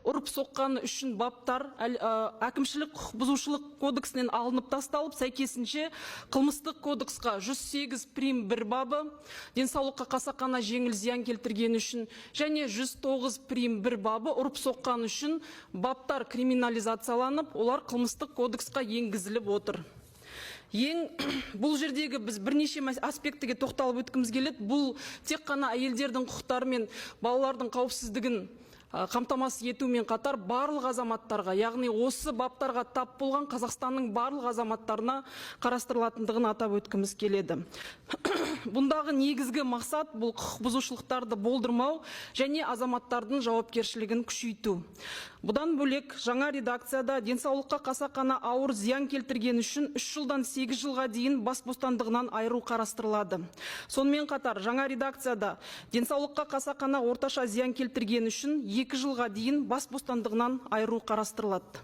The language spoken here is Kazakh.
ұрып соққаны үшін баптар әкімшілік құқық бұзушылық кодексінен алынып тасталып, сәйкесінше қылмыстық кодексқа 108 прим 1 бабы, денсаулыққа қасақана жеңіл зиян келтіргені үшін, және 109 прим 1 бабы, ұрып соққаны үшін баптар криминализацияланып, олар қылмыстық кодексқа енгізіліп отыр. Ең бұл жердегі біз бірнеше аспектіге тоқталып өткіміз келеді. Бұл тек қана әйелдердің құқықтары мен балалардың қауіпсіздігін қамтамасыз етумен қатар барлық азаматтарға, яғни осы баптарға тап болған Қазақстанның барлық азаматтарына қарастырылатындығын атап өткіміз келеді. Бұндағы негізгі мақсат — бұл құқық бұзушылықтарды болдырмау және азаматтардың жауапкершілігін күшейту. Бұдан бөлек, жаңа редакцияда денсаулыққа қасақана ауыр зиян келтірген үшін 3 жылдан 8 жылға дейін бас бостандығынан айыру қарастырылады. Сонымен қатар жаңа редакцияда денсаулыққа қасақана орташа зиян келтірген үшін 2 жылға дейін бас бостандығынан айыру қарастырылады.